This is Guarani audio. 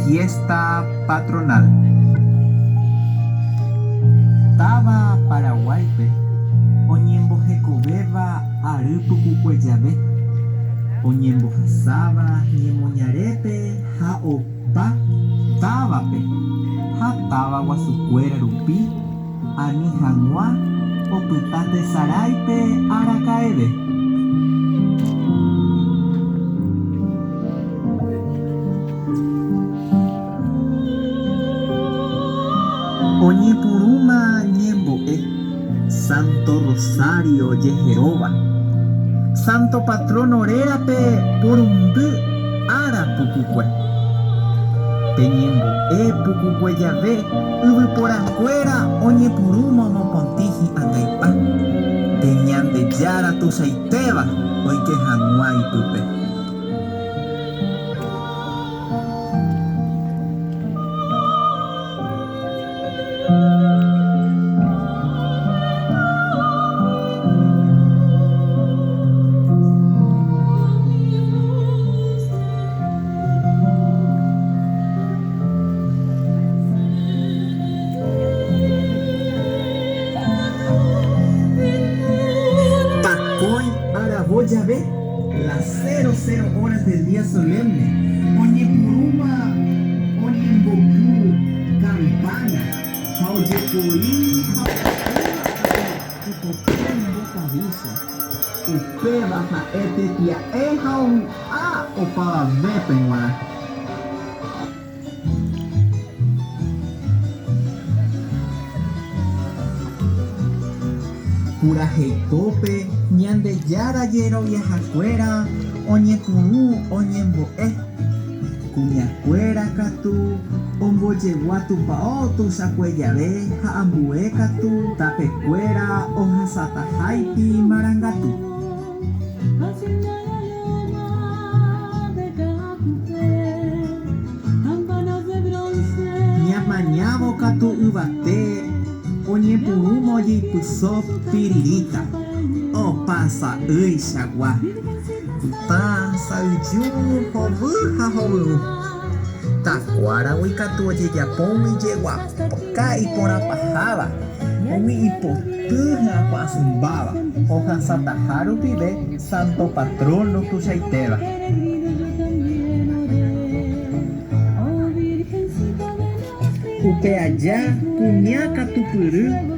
Fiesta patronal. Táva Paraguáipe oñembohekovéva ary pukukue jave, oñembohasáva ñemoñarépe ha opa távape ha táva guasukuéra rupi ani hag̃ua opyta tesaráipe araka'eve. Oñepyrũma ñembo'e Santo Rosario jeheróva, Santo Patrono rérape porundy ára pukukue. Pe ñembo'e pukukue jave yvyporakuéra oñepyrũma omopotĩ hi'angaipa, pe Ñandejára tuichaitéva oike hag̃ua ipype. Pakõi aravo jave, las cero cero horas del día solemne, oñepyrũma oñembopu campana ha ojepoi ha ipokã mbokavícha. Upéva ha'e tetia'e ha ovy'a opavavépe g̃uarã. Puraheikópe Ñandejára jeroviahakuéra oñepyrũ oñembo'e, kuñakuéra katu ombojegua tupao tuichakue jave ha ambue katu tapekuéra ohasataháipi marangatu. Ñamañávo katu yvate oñepyrũma ojeipyso piriríta, opa sa'ýichagua, pytã, sa'yju, hovy ha hovyũ. Takuáragui katu ojejapo umi jeguaka iporãpaháva, umi ipoty hyakuãsymbáva, ohasataha rupive Santo Patrono tuichaitéva. Upe aja kuña katupyry.